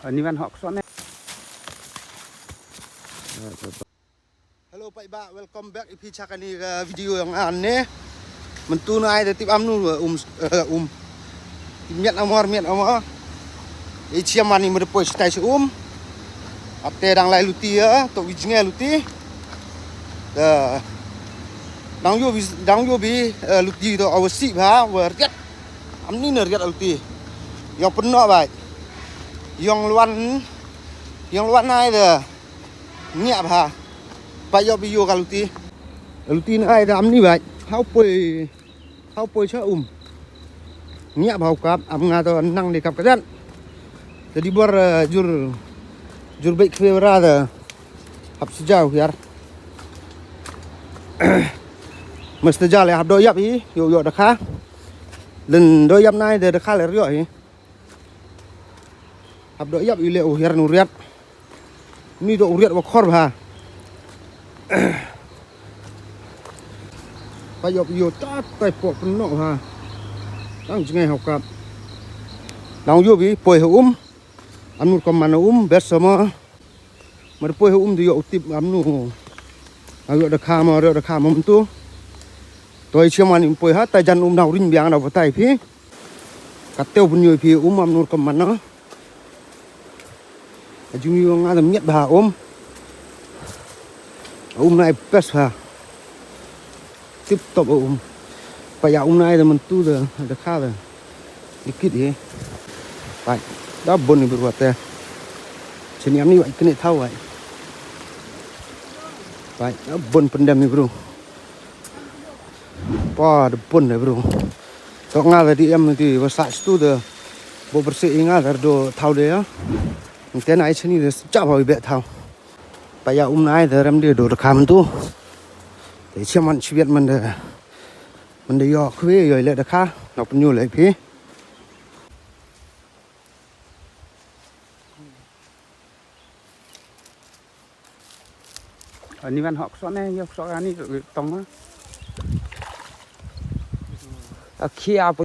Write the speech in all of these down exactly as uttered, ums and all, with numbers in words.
Ani wan hok sone. Hello, paidbah, welcome back ïa phi sha kane ka video ïa nga ne. Mynta na ai da tip amnu, eh, um, eh, um. Miat amor, miat amor. I chiam ani mada poi sha tai sha um. Ate dang lai luti ïa, to wi jngai luti. Da dang yo bi, dang yo bi, eh, luti to awa si bha, wa riat. Amni na riat luti. Yong pynno bai. Yong luan, yong luan ai da. Ngiah bha. Pa yo bi yo ka luti. Luti na ai da amni bai. Hau poi. Hau poi cha um. Ngiah bha u kap, am nga to nang di kap kajan. Jadi bor, eh, jur, jur bek kwe ra da. Hap sejau hiar. Mesti jale hap do yap hi, yo yo dakha. Len do yap nai de dakha le rio hi. Hap do yap i le u hiar nu riat. Ni do u riat wa khor bha. Pa yop yo ta tai po pynno bha. Tang jngai hau kap. Dang yo bi poi ha um. Amnu kom mana um, bes sama. Mar poi ha um di yo u tip amnu. Ayo dakha ma, ayo dakha ma myntu. Toi chiam ani poi ha, tai jan um dang ring biang dang batai phi. Ka teo bun yoi phi um amnu rukom mana. A jung yo nga da miat bha um. Um nai best bha. Tip top um. Pa ya um nai da myntu da, da kha da. Dikit hi. Pai. Da bun ni bru te. Sini am ni wai kene thau wai. Pai. Da bun pendam ni bru. Pa, da bun de bru. Tok nga da di em di wa sa stu de. Bo bersih i nga da do thau de ya. Nte na ai chini de cha ba be thau. Pa ya um na ai da rem de do da kam tu. Te chiam man chibiat man de. Man de yo khwe yo le da kha. Nok pnyu le phi. Ani wan hok so ne, yok so ani tong. A khia pu.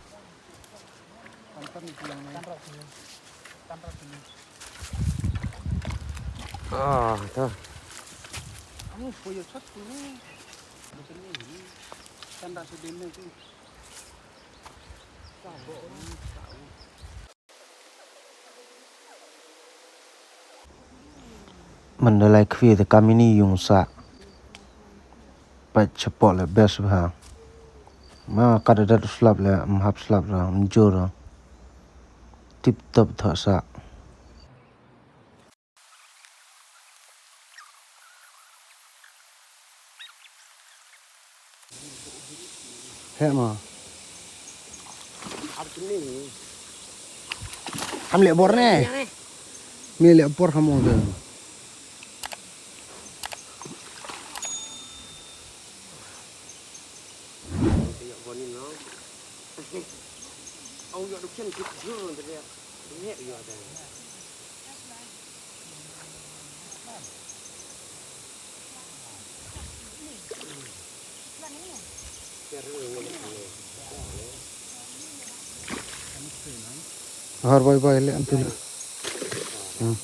Ah, ta. Manda lai khwi te kamini yung sa. Pat chapo le bes bha. Ma kada dat slap le mhap slap ra mjur ra. Tip top tho sa. He ma. Ham le bor ne. Mi le bor ham ong de. Har bai bai le antu le. Hmm.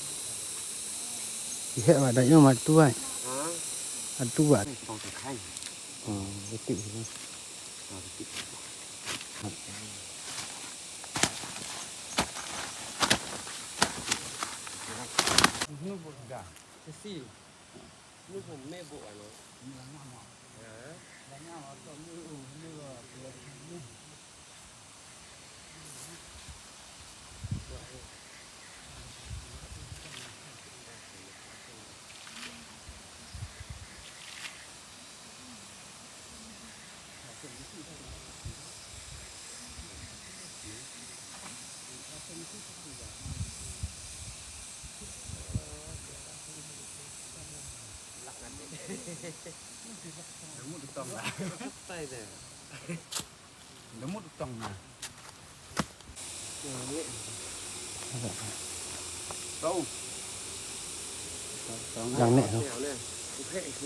Ihe wa da yo ma tu bai. Ha? Antu bai. Tong te khai. Oh, betul. Yang ne.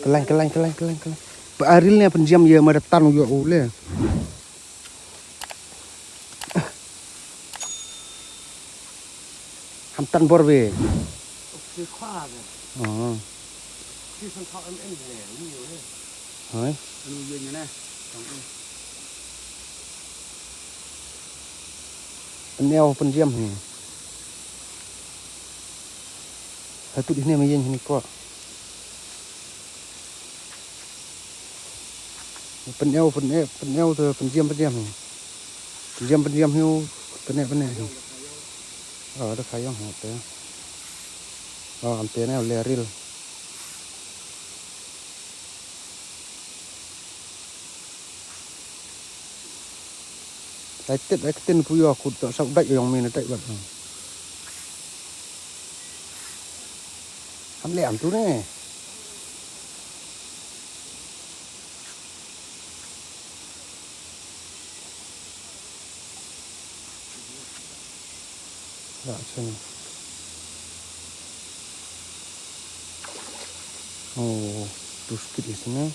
Keleng, keleng, keleng, keleng, keleng. Ba aril ne pynjam ïa ma da tan u ïoh u le. Tan bor be. Ki khwa be. Oh. Ki san thau em em ne, ni yo ne. Hai. Anu ye ne ne. Tong u. Pynïaw pynjiam hi. Hai tu di ne me yen hi ni ko. Pynïaw, pynïaw, pynïaw te pynjiam, pynjiam hi. Pynjiam, pynjiam hi, pynïaw, pynïaw hi. Oh, da kha ïong hi te. Oh, am te ne le ril. Dai tit, dai tit pu ïoh kut to sap dai ïong mi ne dai bat. Ham le am tu ne. Ya, sini. Oh, tu skit di sini.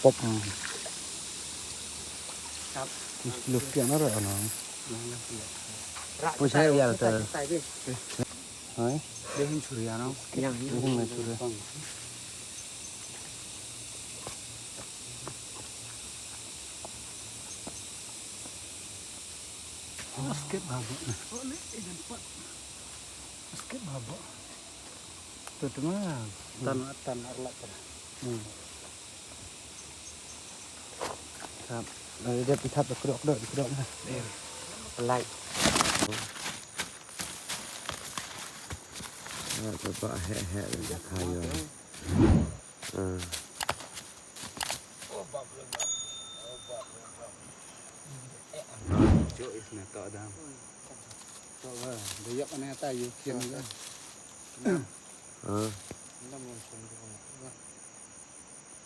Pop. Hmm. Kap. Mesti lu pian ada ana. Nah, nah, iya. Rak. Pun saya ya, kita, kita, kita, kita. Hai. Dia hin churi ana. Yang, yang. Dia hin churi. Basket babok na. Basket babok. Tu tu mah. Tan, tan arlak tu. Hmm. Kap. Ada dia pitat berkedok-kedok, berkedok na. Iya. Light. Ah, tu pak hek-hek dia kaya. Ah. Jok is na tok dam. Tok ba, dayak ne ta yu kian ga. Ah.